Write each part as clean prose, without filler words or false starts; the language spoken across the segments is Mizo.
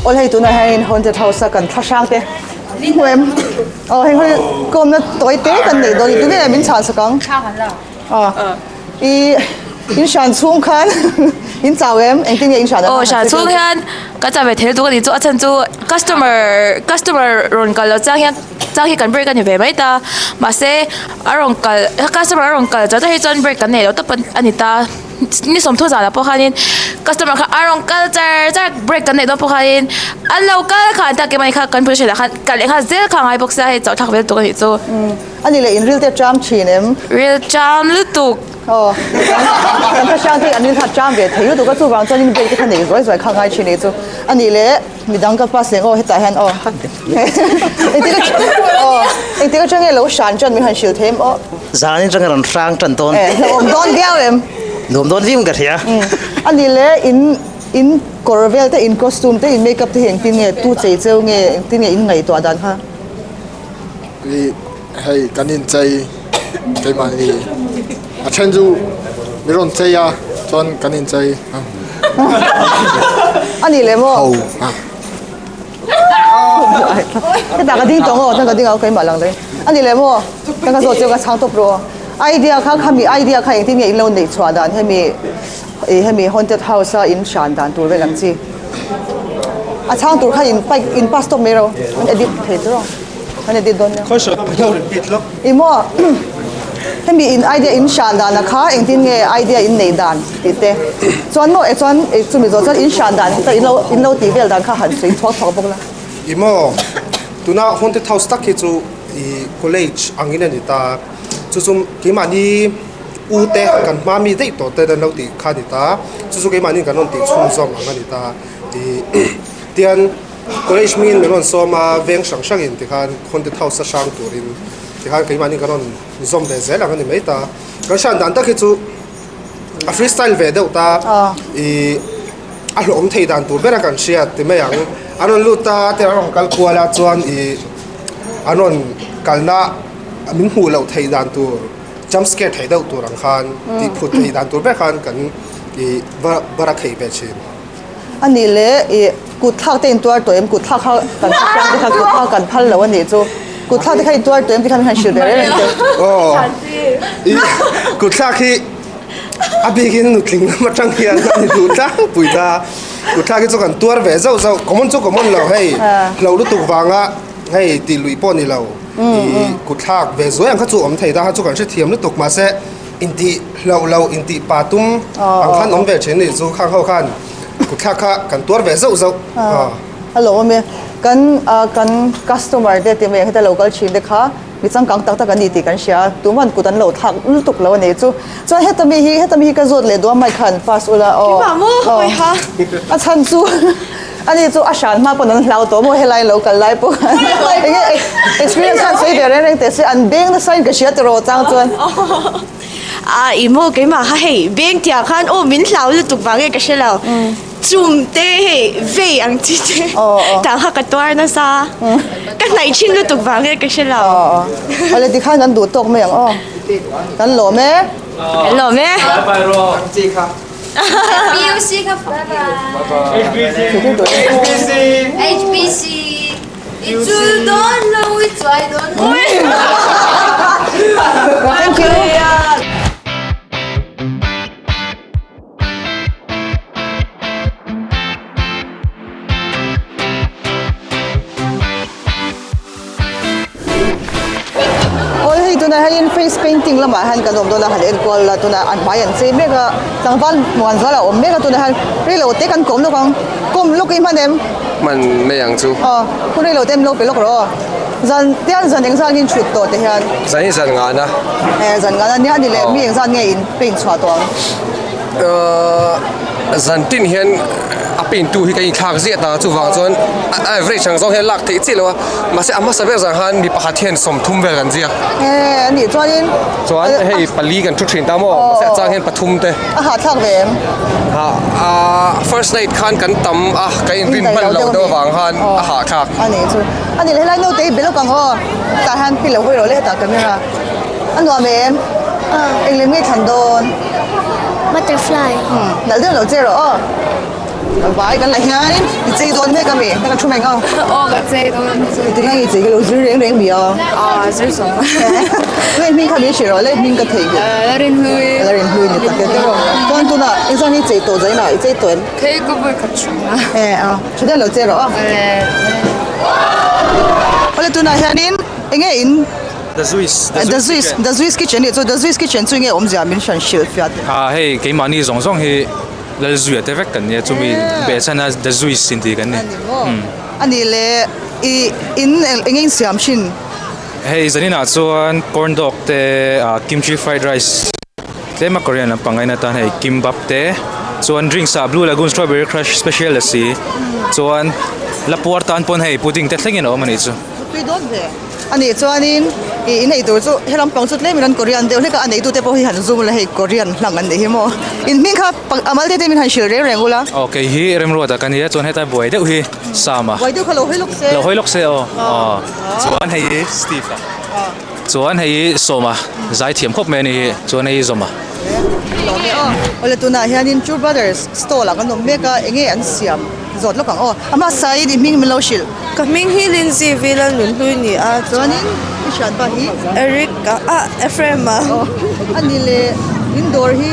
Aw hei tunah hianin haunted house a kan thla hrang te hmu em aw hei hei kawmna tawi te kan neih dawn tunge min chhan sak ang aw i in hran chhung khan in chau em engtin nge in hran aw hran chhung hian ka chau ve thei lutuk a ni chu a chhan chu customer customer rawn kal lo chang hian chang hi kan break a ni ve mai ta mahse a rawn kal customer a rawn kal chauh te hi chuan break kan nei lo tawp a ni ta. Ni sawmthu zanah pawh khanin customer kha a rawn kal char char break kan neih dawn pawh khanin an lo kal kha an tak em ani kha kan position ah khan kal leh nghal zel kha a ngai bawk sia hei chauh thlak vel tuk a nih chu. A ni leh in ril te a cham thin em? Ril cham lutuk. Aw kan hre hrang te hi an ril kha a cham ve thei lutuk a chuvang chuan in break te kha neih zuai zuai kha a ngai thin a nih chu. A ni leh midang ka pass leh aw hetah hian aw engtik aw engtik atang nge lo hran tan min han hrilh thei em aw. Zan in atang rawn hrang tan dawn. Eh hlauhawm dawn viau em? Nuam dawn viau in ka hria. A ni le in in kawr vel te in costume te in makeup te hi engtin nge tu chei cheu nge engtin nge in ngaihtuah dan kha? I hei kan inchei keimahni a then chu mi rawn chei a chuan kan inchei a. A ni le maw? Ho a. Hetah ka ding tawng aw, chuan ka ding a keimah lang daih. A ni le maw? Chuan ka zawh chiang ka chhang tawp rawh aw. Idea kha khami idea kha engtin nge in lo neih chhuah dan hemi ih hemi haunted house a in hran dan tur vel ang chi. A chhang tur kha in paih in pass tawp mai ro an edit thei chu rawh an edit dawn nia. Ih maw hemi in idea in hran dan a kha engtin nge idea in neih dan tih te chuan maw eh chuan eh chumi zawh chuan in hran dan in lo in lo tih vel dan kha han sawi chhuak chhuak bawk la. Ih maw tuna haunted house tak hi chu ih college angin a ni ta chu chu keimahni u te kan hma mi daih tawh te an lo tih kha a ni ta chu chu keimahni kan rawn tih chhunzawm ang a ni ta ih tian College hmingin min rawn sawm a, veng hrang hrangin tikhan haunted house a hrang turin tikhan keimahni kan rawn zawm ve zel ang a ni mai ta. Kan hran dan tak hi chu a free style ve deuh ta ih a hlawhawm thei dan tur bera kan hriat ti mai ang. An rawn lut ta te an rawn kal kual a chuan ih an rawn kalna min hmuh loh theih dan tur jump scare theih deuh tur ang khan tih phut theih dan tur ber khan kan ih bara khei ve thin. A nih leh ih kut thlak te in tuar tawh em? Kut thlak kha kan hre chiang te kha kut thlak kan phal lo a nih chu. Kut thlak te kha in tuar tawh em ti kha min han hrilh ve reng reng teh. Aw ih kut thlak hi a bikin nutling lam atang hian a ni duh tlangpui ta. Kut thlak hi chu kan tuar ve zauh zauh common chu common lo hei hlo lutuk vanga hei tih luih pawh ni lo ih kut thlak ve zuai ang kha chu awm thei ta kha chu kan hrethiam lutuk mahse Intih hlauh loh, intih pa tum ang khan awm ve thin nih chu khang ho khan kutthlak kha kan tuar ve zauh zauh. A lo awm e. Kan kan customer te tih mai ang heta lo kal thin te kha mi changkang tak tak an ni tih kan hria a, tuman kut an lo thlak lutuk lo a nih chu. Chuan heta mi hi heta mi hi ka zawt leh duh a mic khan pass ula aw. A chhan chu ani chu a hran hma pawn an hlau tawh maw helai lo kal lai pawh khan enge experience khan sawi ve reng reng teh se an beng nasa in ka hria tawh rawh chang chuan. A i maw keimah kha hei beng tih ah khan aw min hlau lutuk vang nge ka hre lo chum te hei vei ang chi te tah kha ka tuar nasa ka hnaih thin lutuk vang nge ka hre lo. Awle tikhan kan duh tawk mai ang aw kan lawm e. Kan lawm e. PUC kha bye bye. HBC. HBC. I chul dawn lo, i chuai dawn lo. Thank you. Awi hei tunah hian face painting lamah hian kan awm dawn a han enkual la tunah an hmai an chei mek a tlangval muan zual a awm mek a tunah hian reilo te kan kawm lawk ang kawm lawk i hman em? Hman mai ang chu. Aw hun reilo te em lo pe lawk rawh aw zan tian zan engzat nge in thut tawh te hian? Zan hi zan ngana. Eh zan ngana nia ni leh mi engzat nge in paint chhuah tawh ang? Zan tin hian a paint tu hi ka inthlak ziah ta chuvang chuan a average ang zawng hian lak theih chiah lo a mahse a hmasa ber zan khan mi pakhat hian sawmthum vel kan ziak. Eh a nih chuanin chuan hei pali kan thu thin ta maw mahse a chang hian pathum te. A hahthlak ve em? Ha a first night khan kan tam a ka inrin hman lo deuh avang khan a hahthlak. A nih chu a nih helai naute hi be lawk ang aw tah hian pi lo hawi rawh le hetah camera a nuam em? Eng lem nge thlan dawn? Butterfly. Nalh deuh lo che rawh aw. Vai kan la hianin i chei dawn mek ami ka thu mai ang. Aw ka chei dawn. Tinge i chei ka lo zir reng reng mi a. Aw zir zawng. Lei hming kha min hrilh rawh lei hming ka thei hi. La rin hlui. La rin hlui ni tak e te rawh. Chuan tunah engzah nge i chei tawh zainah i chei tawh em? Hei ka vawi khat hrim a. E a tha deuh lo chei rawh a. Awle tunah hianin enge in The Zeus The Zeus The Zeus kitchen nih chu The Zeus kitchen chu enge awmzia min hran hrilh fiah teh. Ha hei keimahni zawng zawng hi Lalzuia te vek kan nia chumi behchhan a The Zeus inti kan ni. Ani maw? Ani le i in enge in siam thin? Hei zaninah chuan corn dog te ah kimchi fried rice tlema Korean lampang ngaina tan hei kimbap te chuan drinks ah blue lagoon strawberry crush special a si chuan lapuar tan pawn hei pudding te thlengin a awm a nih chu. Tui dawn ve. A nih chuanin ih in eitur chu he lampang chu tlemin an Korean deuh hlek a, a neitute pawh hi han zoom la hei Korean hlang an nih hi maw. In hming kha a mal te te min han hrilh reng reng ula. Aw kei hi Remruata ka nia chuan hetlai buai deuh hi Sam a. Buai deuh kha lo hawi lawk se. Lo hawi lawk se aw. Aw chuan hei hi Steve a. Chuan hei hi Sawma zaithiam khawp mai a ni hi chuan hei hi Zawma. Lawm e aw. Awle tunah hianin True Brothers stall ah kan awm mek a enge an siam zawt lawk ang aw. A hmasa in i hming min lo hrilh. Ka hming hi Lindsay Vila Nunhlui ni a. Chuanin i hriatpa hi? Eric a ah Ephraim a. Aw a ni le in dawr hi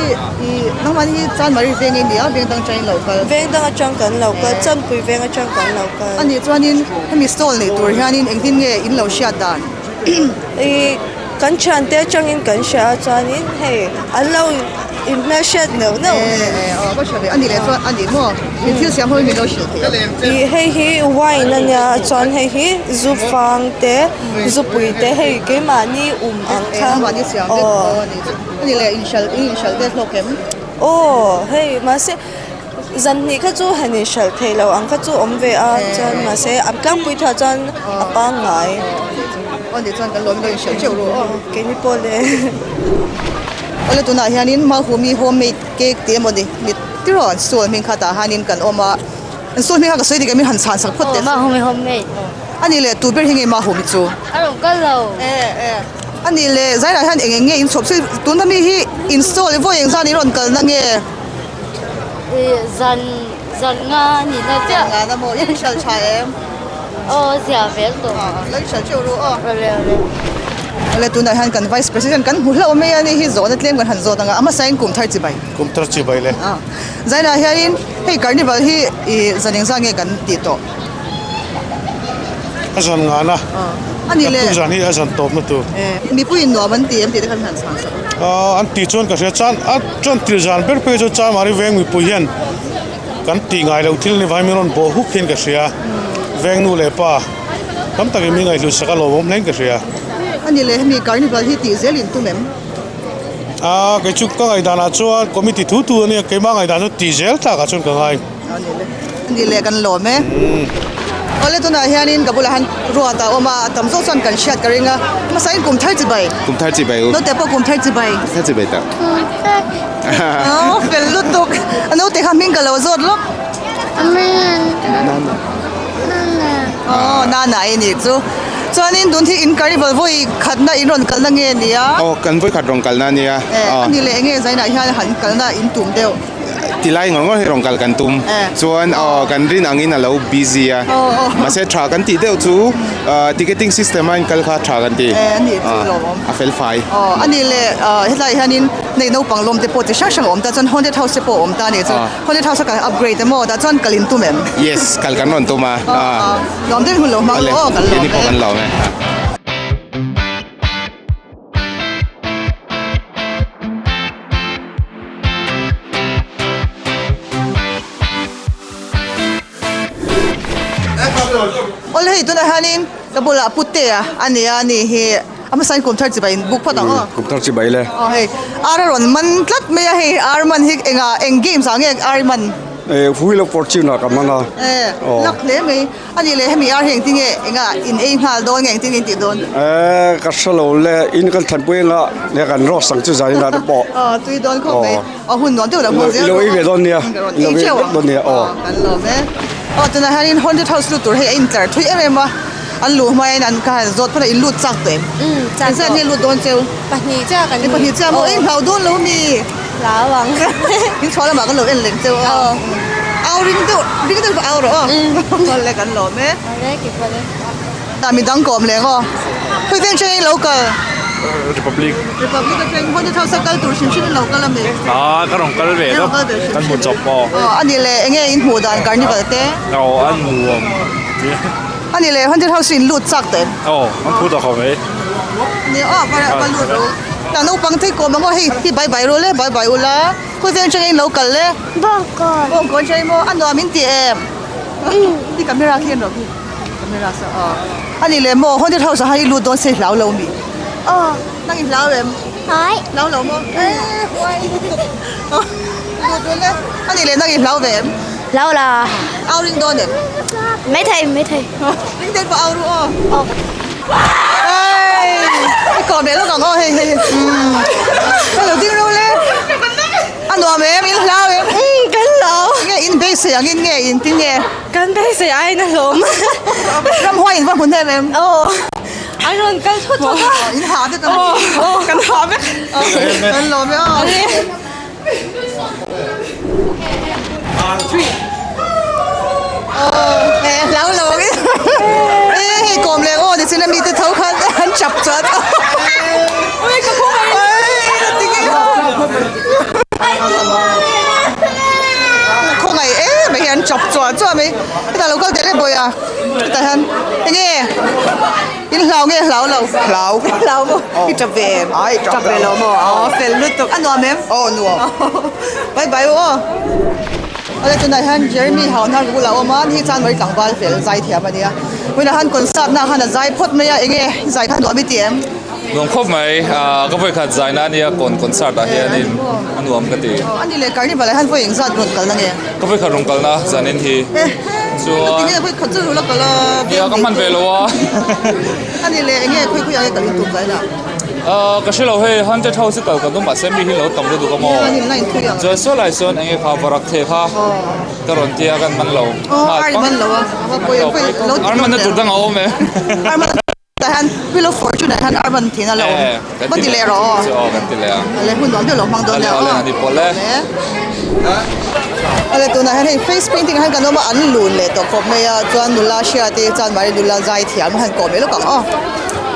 i nangmahni hi Chanmari veng i ni a veng dang atangin lo kal. Veng dang atang kan lo kal Chanpui veng atang kan lo kal. A nih chuanin hemi stall nei tur hianin engtin nge in lo hriat dan? I kan thiante atangin kan hria a chuanin hei an lo inhmelhriat neuh neuh. E e aw ka hria ve a nih leh chuan a nih maw min thil siam ho hi min lo hrilh thei a. I hei hi wine a nia chuan hei hi zu fang te zupui te hei keimahni um ang kha e keimahni siam vek aw a nih chu a nih leh inhralh in inhralh te hlawk em? Aw hei mahse Zan hnih kha chu han inhralh theih loh ang kha chu awm ve a chuan mahse a tlangpui thuah chuan a pangngai. Aw ni chuan kan lawm lo inhralh teuh ru aw. Keini pawh le. Awle tunah hianin Mahumi homemade cake tih emaw ni ni tiraw an stall hming kha tah hianin kan awm a an stall hming kha ka sawi dik em in han chhan sak phawt teh. Aw Mahumi homemade. A nih leh tu ber hi nge Mahumi chu? A rawn kal lo. E e. A nih leh zairah hian eng eng nge in chhawp se tuna mi hi in stall vawi engzat in rawn kalna nge? Zan zan nga a ni na chiah. Zan nga na maw? I hrilh tha em? Aw zia vel tawh. Lo i hrilh teuh ru aw. Awle awle. Awle tunah hian kan vice president kan hmu hlauh mai a ni hi zawhna tlem kan han zawt ang a, a hmasain kum thar chibai. Kum thar chibai le. Zainah hianin hei carnival hi i zan engzah nge kan tih tawh? A zan ngana. A ni le. Tuk zan hi a zan tawpna tur. Mipuiin nuam an ti em tih te khan han chhan sak a. An tih chuan ka hria chan a chuan tir zan ber phei chu Chamari veng mipui hian kan tih ngai loh thil ni vai min rawn bawh huk hian ka hria. Veng nu leh pa tam takin min ngaihhlut sak a lawmawm hlein ka hria. A ni le hemi carnival hi tih zel in tum em? Kei chu ka ngaihdanah chuan committee thu thu a nia keimah ngaihdan chu tih zel tlakah chuan ka ngai. Ani leh kan lawm e. Awle tunah hianin ka bulah hian ruat a awm a, a tam zawk chuan kan hriat ka ring a. Hmasain kum thar chi bai. Kum thar chi bai u. Naute pawh kum thar chi bai. Thar chi bai tak. Aw fel lutuk. A naute kha hming ka lo zawt lawk. Nana. Aw Nana i nih chu. Chuanin tun hi in carnival vawi khatna in rawn kalna nge nia? Aw kan vawi khat rawn kalna ania. Ani leh enge zainah hian han kalna in tum deuh. Tilai ngawr ngawr hi rawn kal kan tum chuan aw kan rin angin a lo busy a mahse tha kan tih deuh chu ticketing system a inkal kha tha kan ti a fel fai. Aw a nih leh hetlai hianin nei naupang lawm te pawh chi hrang hrang a awm ta chuan haunted house te pawh a awm ta a nih chu haunted house a kan upgrade emaw tah chuan kal in tum em? Yes kal kan rawn tum a lawm deuhin hun lo hmang rawh aw kan lawm e. Keini pawh kan lawm e. Awle hei tunah hianin ka bulah Putea a ni a ni hi a hmasain kum thar chibai in buk phawt ang aw. Kum thar chibai le. Aw hei ar a rawn man tlat mai a hei ar man hi engah eng games ah nge ar i man? Eh Wheel of Fortune ah ka man a. Eh luck hle mai. A nih leh hemi ar hi engtin nge enga in ei nghal dawn nge engtin nge in tih dawn? Eh ka hre lo le in kan thanpui anga le kan rawk sang chu zan inah te pawh. Aw tui dawn khawp mai. Aw hun nuam deuh lo hmang zel. I lo ei ve dawn nia. I lo ei vek dawn nia aw. Kan lawm e. Aw tunah hianin haunted house lut tur hei a intlar thui em em a. An luh hmain an ka han zawt phawt a in lut chak tawh em? Umm chak tawh. Engzat nge lut dawn cheu? Pahnih chiah kan ni. Pahnih chiah maw? Ei hlau dawn lo mi? Hlau ang. In chhuah lamah kan lo en leng cheu a. Aw. Au ring deuh ring deuh pawh au rawh aw. Awle kan lawm e. Awle ke pawh le. Tah midang kawm leh ang aw. Khawi veng thleng in lo kal? Republic. Republic atang hawnte house a kal tur hrim hrim in lo kal a mi? Ah ka rawn kal ve deuh kan hmu chawp aw. Aw a ni leh enge in hmuh dan carnival te? Aw a nuam. A ni leh haunted house in lut chak teh. Aw an phu tawh khawp mai. Ni aw va lut ro. Tah naupang te kawm ang aw hei hi bye bye ru le bye bye ula. Khawi veng atang in lo kal le? Bawngkawn. Bawngkawn atang maw a nuam in ti em? Ti camera khi an rawh khi. Camera sa aw. A ni leh maw haunted house ah hian i lut dawn se i hlau lo mi? Aw. Nang i hlau em? Hai. Hlau lo maw? Eh huai. Lut dawn e. A ni leh nang i hlau ve em? Hlau la. Au ring dawn em? Mai thei mai thei. Ring dawn pawh au ru aw. Aw. Hey! I kawm leh lawk ang aw hei hei. Hei lo ding ro le. A nuam em in hlau em? Umm kan hlau. Nge in beisei ang in nge in ti nge? Kan beisei aiin a hlawm. Ramhuai in va hmu hnem em? Aw. An rawn kal thawt thawt a. In ha vek ang. Aw kan ha vek. Kan lawm e aw. Hlau lo ang e hei kawm leh aw nichin a mite tho khan an chap chuan khawngaih em mai hi an chap chuah chuah mai hetah lo kal teh rep bawiha hetah hian enge In hlau nge hlau lo? Hlau. Hlau maw? I tap ve em? Ai, tap ve lo maw? Aw, fel lutuk. A nuam em? Aw, nuam. Bye bye u aw. Awle tunah hian Jeremy Hauna bulah a awm a, ni hi chuan Mari tlangval fel zai thiam a nia. Vawiinah khan concert na khan a zai phawt mai a, enge i zai kha nuam i ti em? Nuam khawp mai, ka vawikhat zai na ania kawn concert ah hianin a nuam ka ti. A ni leh carnival ah hian vawi engzat rawn kalna nge? Ka vawikhat rawn kalna zanin hi. Chuan. Tinge vawikhat chu rula kal a? Nia ka hman ve lo a. A ni leh enge khawi khawi ah nge kal in tum zai na? Ka hre lo hei haunted house hi kal ka tum mahse mi hi lo tam lutuk a maw? Nia ni line thui ang. Chuan saw lai sawn enge kha varak theh kha ka rawn tia kan man lo. Aw ar i man lo a, a va pawi ang Ar man na tur dang a awm e. Ar man Tah hian Wheel of Fortune ah hian Arman thin a lo awm. Va ti leh rawh aw. Aw kan ti leh ang. Ale hun nuam deuh lo hmang dawn nia aw. Ale ani pawlh e. Ale tunah hian hei face painting ah hian kan awm a an lun leh tawh khawp mai a chuan nula Hriati chuan mahni nula zai thiam a han kawm leh lawk ang aw.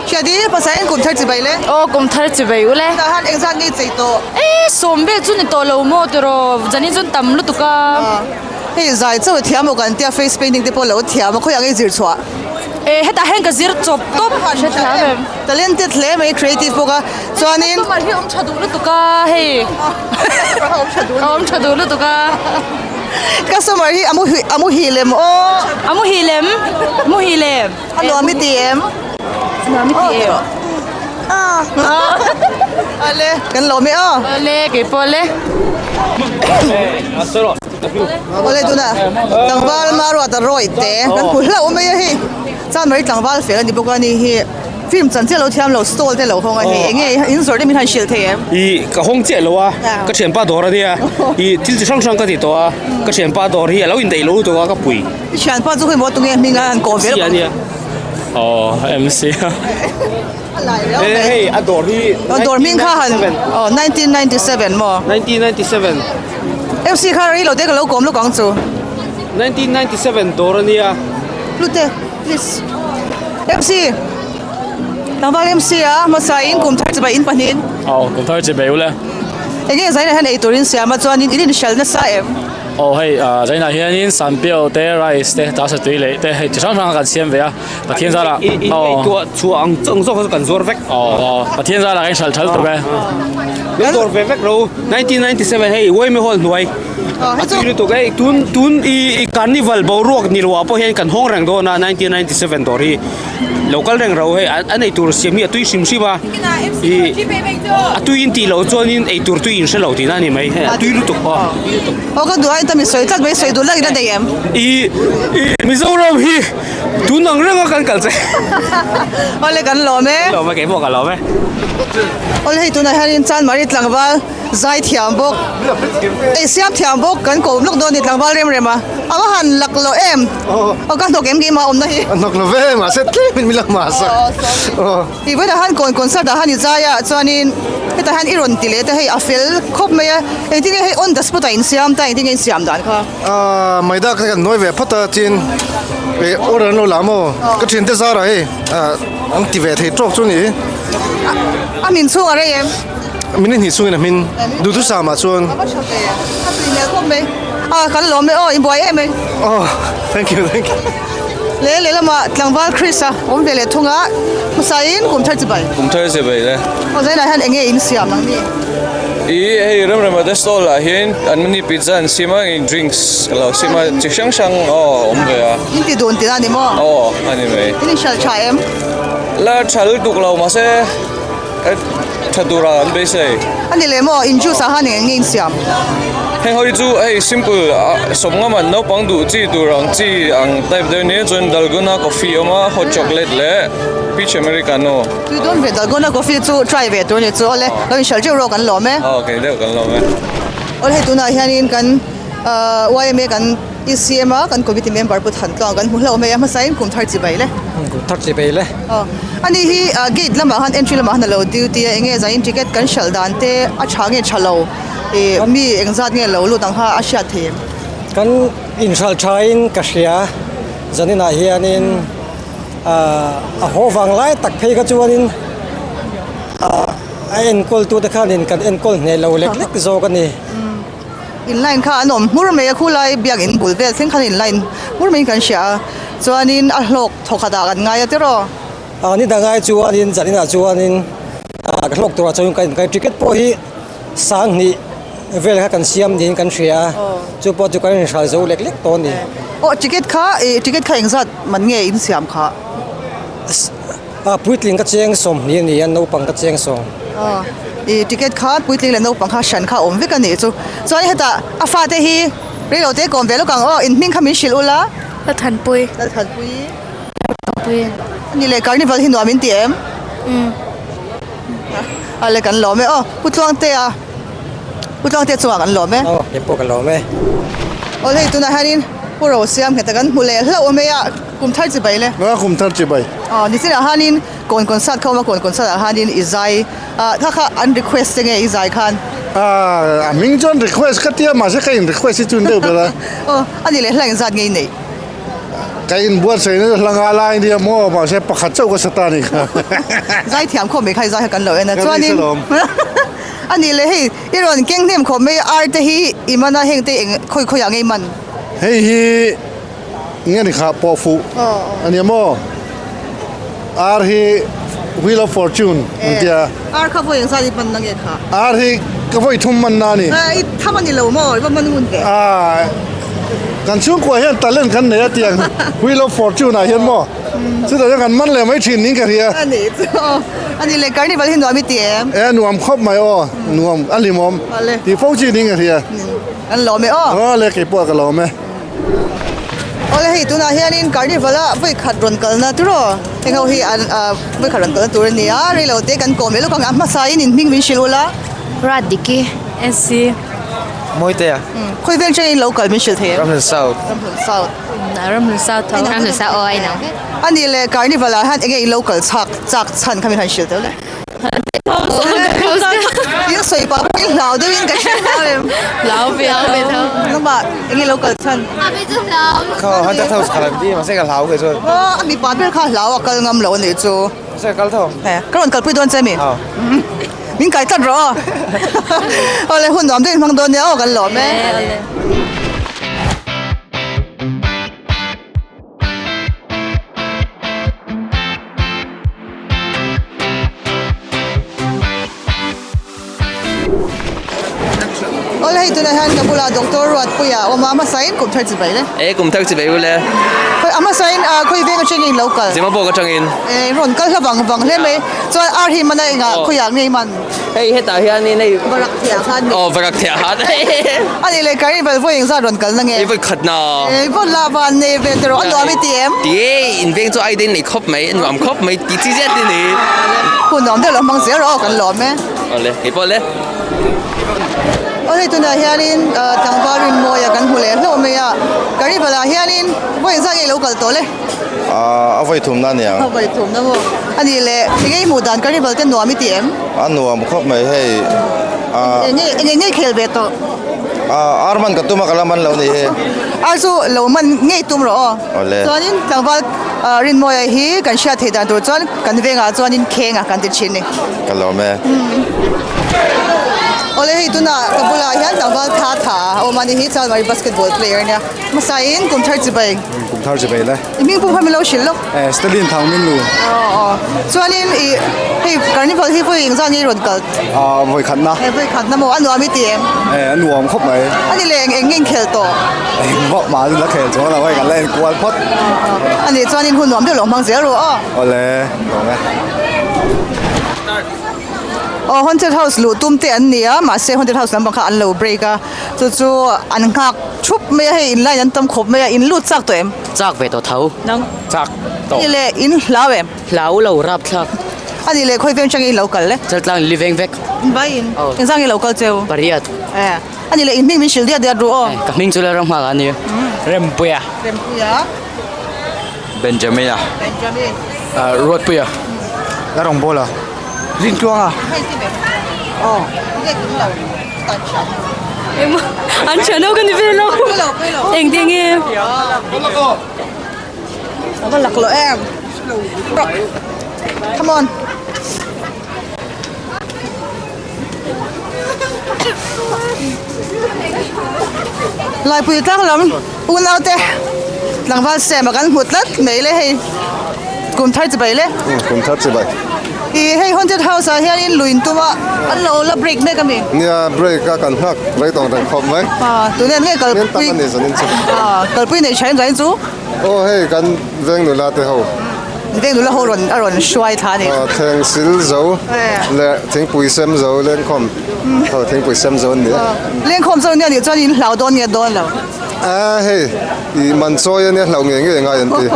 Hriati pasal in kum thar chi bai le. Aw kum thar chi bai ule. Tah hian engzat nge chei tawh? E sawm vel chu ni tawh lo maw tiraw zanin chuan tam lutuk a. Hei zai chauh a thiam aw kan tia face painting te pawh lo thiam a khawiah nge zir chhuah? Eh hetah hian ka zir chawp tawp hrethiam em. Talented hle mai creative bawk a chuanin. Customer hi awm tha duh lutuk a hei. Awm tha duh awm tha duh lutuk a. Customer hi a muhi a muhil em aw. A muhil em muhil em. A nuam i ti em. A nuam i ti em. Ale kan lawm e aw. Ale keipawh ale. Awle tuna tlangval Maruata Roy te kan hmu hlauh mai a hei chuan mai tlangval fel a ni bawk a ni hi film chan chiah lo thiam lo stall te lo hawng a hei enge in zawrh te min han hrilh thei em? I ka hawng chiah lo a ka thianpa dawr a nia i thil chi hrang hrang ka ti tawh a ka thianpa dawr hi a lo indaih lo lutuk a ka pui. I thianpa chu khawimaw tunge hming a han kawh ve a nia. Aw MC a. A lai riau mai. Hei a dawr hi. Dawr hming kha han aw 1997 maw? 1997. MC kha rei lo te ka lo kawm lawk ang chu. 1997 dawr a nia. Hlute please. MC Tlangval MC a hmasa in kum thar chibai in pahnihin. Aw kum thar chibai ule. Enge zainah hian eitur in siam a chuanin in inhralh nasa em? Aw hei zainah hianin sanpiau te rice te tasa tui leh te hei chi hrang hrang kan siam ve a. Pathian zara I i ngaihtuah chhuah ang ang zawk kha kan zuar vek. Aw aw Pathian zara kan inhralh thal tuk e. Lo dawr ve vek ro 1997 hei Uaime Hall hnuai a tui lutuk hei tun tun i i carnival boruak ni loah pawh hian kan hawng reng dawn a 1997 dawr hi lo kal reng ro hei a nei tur siam hi a tui hrim hrim a i a tui in tih loh chuanin eitur tui in hre lo tihna a ni mai hei a tui lutuk aw. Aw ka duh a inta mi sawi tlat mai sawi duh lak in a nei em? I i Mizoram hi Tun ang renga kan kal che. Awle kan lawm e. Lawm e keipawh ka lawm e. Awle hei tunah hianin Chanmari tlangval zai thiam bawk ei siam thiam bawk kan ko lawk dawn a ni tlangval rem rem a a va han lak lo em aw ka hnawk em keimah awmna hi. A hnawk lo ve mahse tlem in min la hma sak. Aw sorry. Tih vawiinah khan kawn concert ah khan i zai a chuanin. Hetah hian i rawn ti leh ta hei a fel khawp mai a, engtin nge hei on the spot ah insiam ta engtin nge insiam dan kha? Aaa maida kha kan nuai ve phawt a tin eh order an lo la maw ka thiante zarah hei ah an ti ve thei tawk chu a ni hi. A min chhung a rei em? Minute hnih chungin a hmin duhthusam ah chuan. A va tha ve a tui hmel khawp mai a kan lawm e aw i buai em e. Aw thank you thank you. Leh lehlamah tlangval Chris a awm ve leh thung a hmasain kum thar chibai. Kum thar chibai le. Aw zainah hian eng nge in siam ang ni? I hei Remrema te stall ah hian an mani pizza an siam a in drinks ka lo siam a chi hrang hrang aw awm ve a. In ti dun tih a ni maw? Aw a ni mai. In inhralh tha em? La tha lutuk lo mahse tha tura an beisei. A ni leh maw? In juice ah khan eng nge in siam? Heng ho hi chu hei simple sawmnga man naupang duh chi tur ang chi ang type deuh nia chuan dalgona coffee a awm a hot chocolate leh peach americano. Tui dawn ve dalgona coffee chu try ve tur a ni chu awle lo inhralh teuh rawh kan lawm e. Aw kei deuh kan lawm e. Awle hei tunah hianin kan yma kan ECM a kan committee member Pu Thantluang kan hmu hlauh mai a hmasain kum thar chibai le. Kum thar chibai le. Aw ani hi gate lamah khan entry lamah khan a lo duty a enge zanin ticket kan hralh dan te a tha nge tha lo ih mi engzat nge lo lut ang kha a hriat thei em. Kan inhralh thain ka hria zaninah hianin a haw vang lai tak phei kha chuanin a enkawl tute khanin kan enkawl hneh lo lek lek zawk a ni. In line kha an awm hmur mai a khulai biakin bul vel thleng khan in line hmur maiin kan hria a chuanin a hlawk thawkhat ah kan ngai a tiraw. A ni dangai chuanin zaninah chuanin ka hlawk turah chuan kan inkai ticket pawh hi sanghnih vel kha kan siam niin kan hria a chu pawh chu kan inhral zo lek lek tawh a ni. Aw ticket kha ih ticket kha engzat man nge in siam kha? A puitling ka cheng sawmhnih a ni a naupang ka cheng sawm. Aw i ticket kha puitling leh naupang kha hran kha a awm vek a nih chu. Chuan hetah a fate hi reilo te kawm ve lawk ang aw in hming kha min hrilh ula. Lalthanpui. Lalthanpui. Lalthanpui. A ni leh carnival hi nuam in ti em? Umm. A le kan lawm e aw Pu Tluangtea Pu Tluangtea chungah kan lawm e. Aw kei pawh ka lawm e. Aw hei tunah hianin Pu Rosiam ngheta kan hmu leh hlauh mai a. Kum thar chibai le. Nga kum thar chibai. Aw nichinah khanin kawn concert kha awm a kawn concert ah khanin i zai ah kha kha an request che nge i zai khan. Ah a hming chuan request ka tia mahse ka in request hi chu deuh ber a. Aw a ni leh hla engzat nge i neih? Ka in buatsaih na chu hla nga lai nia maw mahse pakhat chauh ka sa ta ni kha. Zai thiam khawp mai kha i zai kha kan lo en a chuanin a ni leh hei i rawn keng hnem khawp mai ar te hi i man a heng te eng khawi khawi ah nge i man? Hei hi. Nge ni kha pawh fuh a nia maw? Ar hi Wheel of Fortune an tia. Ar kha vawi engzat i hmanna nge kha? Ar hi ka vawi thum hmanna a ni. I tham a ni lo maw? I va hman ngun ve. Kan chhungkua hian talent kan nei a tiang Wheel of Fortune ah hian maw? Chutah chuan kan man leh mai thin niin ka hria. A nih chu aw. A nih leh Carnival hi nuam i ti em? E nuam khawp mai aw. Nuam a hlimawm. Tih fo chi niin ka hria. Kan lawm e aw. Aw le keipawh ka lawm e. Awle hei tunah hianin carnival a vawi khat rawn kalna tur aw heng ho hi an ah vawi khat rawn kalna tur a ni a reilo te kan kawm leh lawk ang a hmasa in in hming min hrilh ula. Radiki SC. Mawitea. Khawi vel changin lo kal min hrilh thei em? Ramhlun South. Ramhlun South. Ramhlun South tho. Ramhlun South aw a inang vek. A nih leh carnival ah hian enge in lo kal chak chak chhan kha min han hrilh teuh le. In sawi pah pawh in hlau deuhin ka hre hlau em? Hlau ve tho. Nangmah enge lo kal chhan? Kha Haunted House kha lam ti mahse ka hlau ke chuan. Aw a mipa ber kha hlau a kal ngam lo a nih chu. Mahse ka kal tho. Ka rawn kalpui dawn che mi? Aw. Min kai tlat rawh aw. Awle hun nuam deuhin hmang dawn nia aw kan lawm e. Awle hei tunah hian ka bulah Doctor Ruatpuia a awm a, a hmasain kum thar chibai le. E kum thar chibai ule. Khawi a hmasain ah khawi veng atangin lo kal. Zimabawk atangin. E rawn kal hla vang vang hle mai. Chuan ar hi man a engah khawiah ngei man. Hei hetah hianin hei. Varak thiah khan ni. Aw varak thiah khan. A nih leh carnival vawi engzat rawn kalna nge? Hei vawi khat na. E vawn la van nei ve tawh a nuam i ti em? Ti e in veng chu ai den nei khawp mai a nuam khawp mai ti chi zet a ni. Hun nuam deuh lo hmang zel rawh aw kan lawm e. Awle kei pawh le. Aw hei tunah hianin tlangval rinmawia kan hmu leh hlauh mai a carnival ah hianin vawi engzat nge i lo kal tawh le? A vawi thumna a niang. A vawi thumna maw? A nih leh, enge i hmuh dan carnival te nuam i ti em? A nuam khawp mai hei. Enge enge ngei khel ve tawh? Ar man ka tum a ka la man lo ni hi. Ar chu lo man ngei tum rawh aw. Awle. Chuanin tlangval Rinmawia hi kan hriat theih dan tur chuan kan vengah chuanin khenga kan ti thin ni. Ka lawm e. Awle hei tunah ka bulah hian tlangval tha tha a awm a ni hi Chalmari basketball player a nia. Hmasain kum thar chibai. Kum thar chibai le. I hming pum kha min lo hrilh lawk. Eh Stalin thang min lu. Aw aw. Chuanin i hei carnival hi vawi engzah nge i rawn kal? Ah vawi khatna. Eh vawi khatna maw? A nuam i ti em? Eh a nuam khawp mai. A ni le eng eng nge in khel tawh? Eng vak mah la khel chuang lo hei kan la enkual phawt. A nih chuanin hun nuam deuh lo hmang zel rawh aw. Awle nuam e. Aw haunted house luh tum te an ni a mahse haunted house lampang kha an lo break a chu chu an nghak thup mai a hei in line an tam khawp mai a in lut chak tawh em? Chak ve tawh tho. Nang? Chak tawh. Ani leh in hlau em? Hlau lo rap thlak. Ani leh khawi veng chang in lo kal le? Chaltlang li veng vek. In vai in? Aw. Engzang in lo kal cheu? Pariat. Eh ani leh in hming min hrilh diat diat ru aw. Ka hming chu Lalram Nghak a ni. Rempuia. Rempuia. Benjamina. Benjamin. Ruatpuia. La rawng bawla. Rintluanga. Aw. An thian ho ka ni ve lo. Engtin nge? A va lak loh em. Come on. Laipui tlang lam unau te tlangval sem a kan hmu tlat mai le hei kum thar chibai le. Kum thar chibai. I hei haunted house ah hianin lui in tum a an lo la break mek a mi. Nia break a kan nghak rei tawng reng khawp mai. Tunah nge kalpui. Min tam a ni zanin chu. Kalpui nei tha em zanin chu. Aw hei kan veng nula te ho. Veng nula ho rawn a rawn hruai thla a ni. Aw thleng sil zo leh thingpui sem zo lengkhawm ho thingpui sem zo an ni a. Lengkhawm zo nia nih chuan in hlau dawn nge dawn lo. A hei i man chawi ania hlau ngei ngei ngai an ti.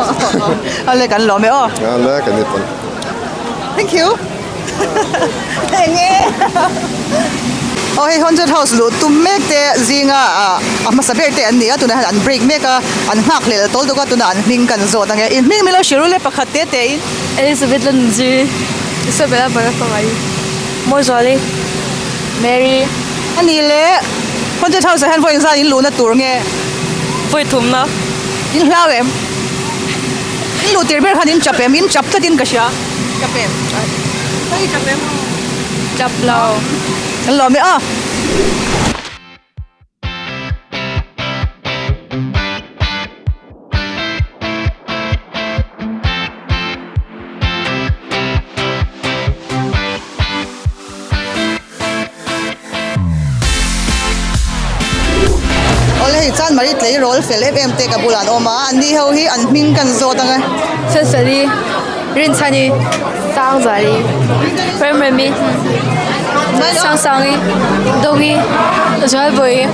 Ale kan lawm e aw. Ale kan ni pawn. Thank you. Enge. Aw hei haunted house luh tum mek te zinga ah a hmasa ber te an ni a tunah hian an break mek a an nghak hlel tawl dawk a tunah an hming kan zawt ang e in hming milo hrilh ule pakhat te te in. Elizabeth Lanunzi Isabella Barafangai Mawzuali Mary Ani le haunted house ah hian vawi engzat in luhna tur nge? Vawi thumna. In hlau em? In luh tir ber khan in chap em? In chap tlatin ka hria. Chap em? Khawi chap em? Chap lo. Kan lawm e aw. Awle hei chuan Marie tleirawl fel em em te ka bulah an awm a, an ni ho hi an hming kan zawt ang e. Felfeli, Rinchhani, Sangzali, Remremi, Sangsangi, Dawngi, Zualbawi.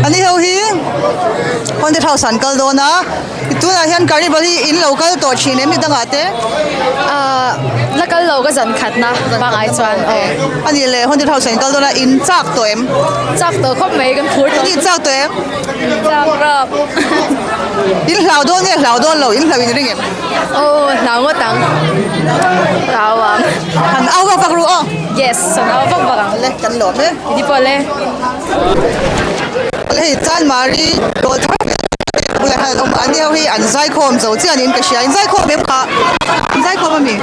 An ni ho hi Haunted House ah an kal dawn a. Tunah hian carnival hi in lo kal tawh thin em ni dangah te? Ahh la kal lo ka zan khatna pangai chuan aw. A nih leh haunted house ah in kal dawn a in chak tawh em? Chak tawh khawp mai kan phur tawh. In chak tawh em? Chak rap. In hlau dawn nge hlau dawn lo in hlau in ring em? Aw hlau ngawt ang. Hlau ang. Han au vak vak ru aw. Yes han au vak vak ang. Le kan lawm e. Ini pawh le. Hei Chanmari rawl thar bulah hian an awm a an ni ho hi an zaikhawm zo chiah niin ka hria in zaikhawm em kha in zaikhawm a mi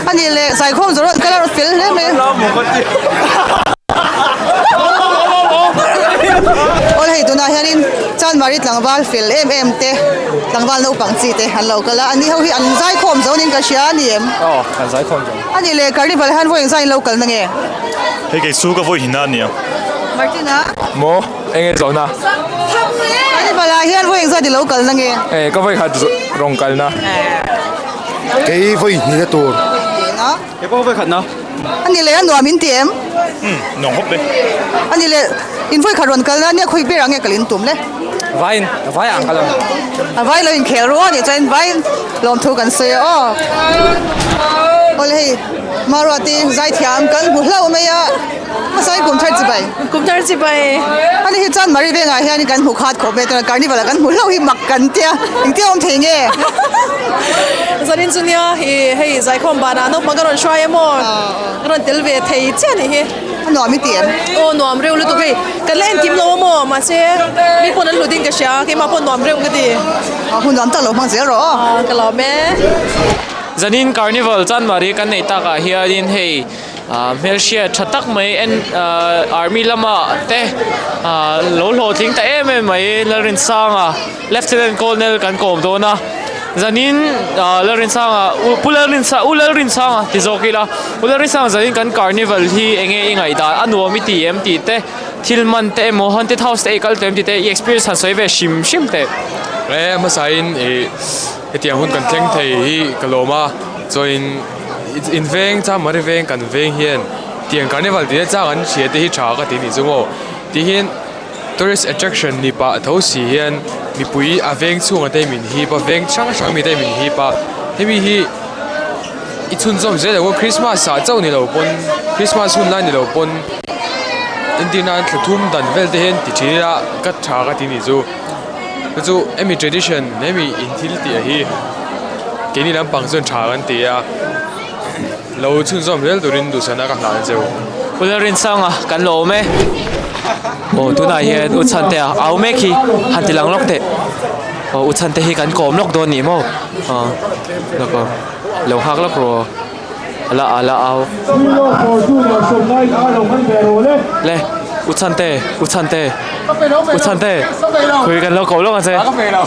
a nih leh zaikhawm zo rawh an kal a fel hle mai aw hei tunah hianin Chanmari tlangval fel em em te tlangval naupang chi te an lo kal a an ni ho hi an zaikhawm zo niin ka hria a ni em a nih leh carnival hian vawiin zai in lo kal na nge. Hei kei chu ka vawi hina a nia. Martina. Maw? Eng nge zawhna? Carnival ah hian vawi engzat i lo kalna nge? Eh, ka vawi khat rawn kalna. Kei vawi hnihna tur. Hnihna. Kei pawh vawi khatna. A ni leh a nuam in ti em? Umm, nuam khawp e. A ni leh, in vawi khat rawn kalna nia khawi ber ah nge kal in tum le? Vaiin, vai ah an kal ang. A vai lo inkhel rual a nih chuan vaiin lawmthu kan sawi a aw. Awle hei. Maruati zaithiam kan hmu hlauh mai a. Hmasai kum thar chibai. Kum thar chibai. Ani hi chuan Mari vengah hian kan hmu khat khawp e tuna carnival ah kan hmu hlauh hi mak kan tia engtia awm thei nge? Zanin chu nia i hei zaikhawm banah naupang ka rawn hruai em aw ka rawn tel ve thei chiah a nih hi. A nuam i ti em? Aw nuam reuh lutuk hei kan la enkim lo a maw mahse mi pawn an hlut in ka hria keimah pawh nuam reuh ka ti. Hun nuam tak lo hmang zel rawh aw. Ka lawm e. Zanin carnival Chanmari kan neih takah hianin hei Hmelhriat tha tak mai en army lama te lo hlawhtling ta em em mai Lalrinsanga Lieutenant Colonel kan kawm dawn a zanin Lalrinsanga Pu Lalrinsanga U Lalrinsanga ti zawk ila U Lalrinsanga zanin kan carnival hi eng nge i ngaihdan a nuam i ti em tih te thil man te emaw haunted house te ei kal tawh em tih te i experience han sawi ve hrim hrim teh. E hmasain ih hetiang hun kan thleng thei hi ka lawm a chuanin. In veng Chamari veng kan veng hian tiang carnival tih te chang an hria te hi tha ka ti nih chu maw ti hian tourist attraction ni pah tho si hian mipui a veng chhungah te min hip a veng hrang hrang mi te min hip a hemi hi i chhunzawm zel lo christmas ah chauh ni lo pawn christmas hun lai ni lo pawn entir nan thla thum dan vel te hian ti thin ila ka tha ka ti nih chu. Chu chu hemi tradition hemi in thil tih hi keini lampang chuan tha kan ti a lo chhunzawm zel turin duhsakna ka hlan cheu. Pu Lalrinsanga kan lo awm e. Aw tunah hian U Chhante a au mek hi han ti lang lawk teh. Aw U Chhante hi kan kawm lawk dawn ni maw? Aw lawk aw lo nghak lawk rawh aw ala ala au. Le U Chhante U Chhante. U Chhante khui kan lo ko lawk ang che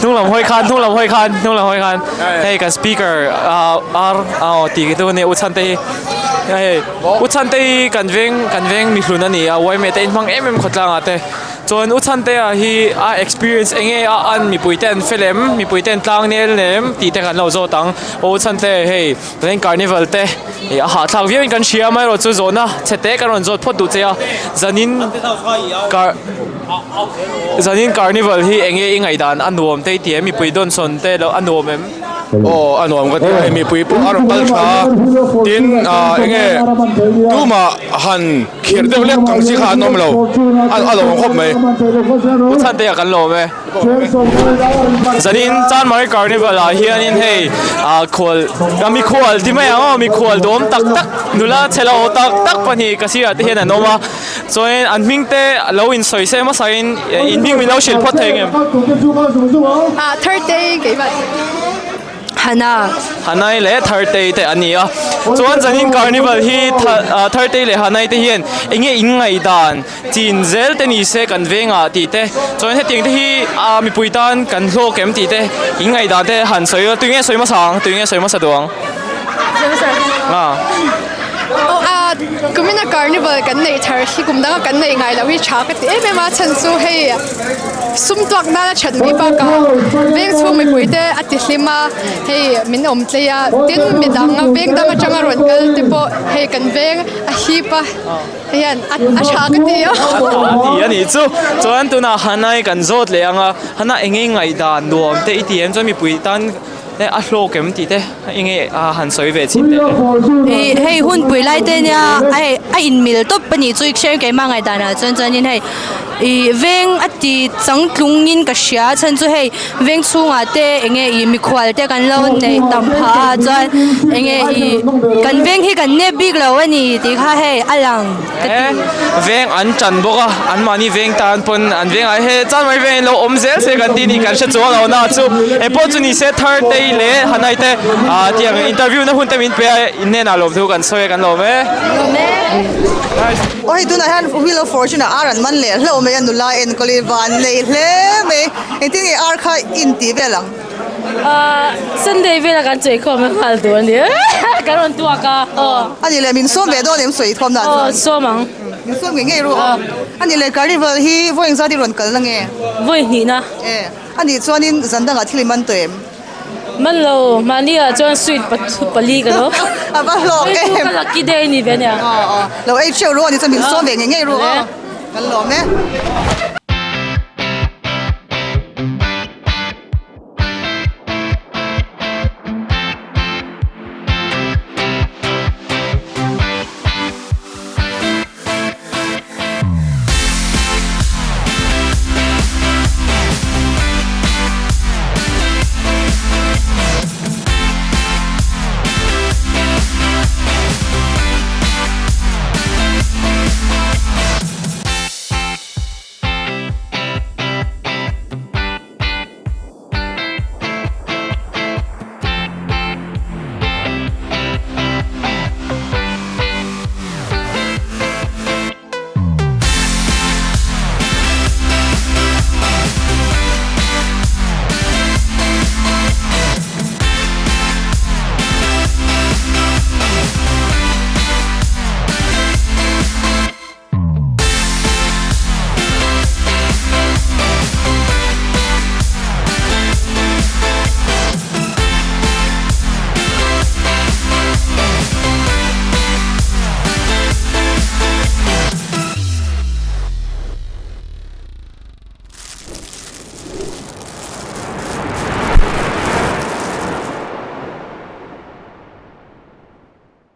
hnung lam hawi khan hnung lam hawi khan hnung lam hawi khan hei kan speaker ah ar aw tih tu ania U Chhante hi hei U Chhante hi kan veng kan veng mihlun a ni a uaime te inhmang em em khawtlang ah te chuan U Chhante ah hi a experience eng nge a an mipui te an fel em mipui te an tlang nel em tih te kan lo zawt ang aw U Chhante hei Rain Carnival te ih a hahthlak viau in kan hria amaherawh chu zawhna chhe te kan rawn zawt phawt duh che a zanin car zanin carnival hi eng nge i ngaihdan a nuam te i ti em mipui dawnsawn te lo a nuam em? Aw a nuam ka ti a hei mipui pawh a rawn kal tha a tin ah eng nge tumah han khirh deuh lek ang chi kha an awm lo a lawm khawp mai. U Chhantea kan lawm e. Zanin Chanmari Carnival ah hianin hei ah khual ah mikhual ti mai ang aw mikhual dawm tak tak nula chhe lo tak tak pahnih ka sirah te hian an awm a chuanin an hming te lo in sawi se hmasa in in hming min lo hrilh phawt thei ang em? Ah Thursday keimah. Hana. Hanai leh Thartei te an ni a. Chuan zanin Carnival hi Thartei leh Hanai te hian eng nge in ngaihdan chin zel te ni se kan vengah tih te chuan hetiang te hi a mipui tan kan hlawk em tih te in ngaihdan te han sawi a tui nge sawi hmasa ang tui nge sawi hmasa duh ang. A kumina Carnival kan neih thar hi kum danga kan neih ngai loh hi tha ka ti em em a chhan chu hei Sum tuak nana that mai bakah veng chhung mipui te a ti hlim a, hei min awm tlei a, tin midang veng dang atanga rawn kal te pawh hei kan veng a hip a, hei hian a tha ka ti a. A tha a ti a nih chu. Chuan tunah Hanai kan zawt leh ang a, Hana eng nge ngaihdan nuam te i ti em chuan mipui tan a hlawk em tih te eng nge a han sawi ve chhin teh le. Ih hei hunpui lai te nia hei a inmil tawp a nih chu i hriat keimah ngaihdanah chuan chuanin hei ih veng a ti changtlung in ka hria chhan chu hei veng chhungah te eng nge ih mikhual te kan lo neih tam phah a chuan eng nge ih kan veng hi kan nep bik lo a ni tih kha hei a lang. Veng an tan bawk a, anmahni veng tan pawn an vengah he chan mai veng in lo awm zel se kan tih ni kan hre chuang lo na chu engpawh chu ni se Thartei leh Hanai te ah tiang interview na hun te min pe a in hnenah lawm thu kan sawi a kan lawm e. Aw hei tunah hian Wheel of Fortune ah ar an man leh hlauh mai a nula enkawl hi van nei hle mai engtin nge ar kha in tih vel ang. Sunday vela kan sawi khawm a nghal tur a ni kan rawn tuak a aw. A ni leh min sawm ve dawn em sawi khawm dan chuan. Aw sawm ang. Min sawm ngei ngei ru aw. A ni leh carnival hi vawi engzat i rawn kal na nge? Vawi hnih na. E a nih chuanin zan dangah thil i man tawh em? Man lo mahni ah chuan sweet pali ka lo. A va hlawk em. Ka lucky day a ni ve ania. Aw aw lo ei theuh ru a ni chuan min sawm ve ngei ngei ru aw. Kan lawm e.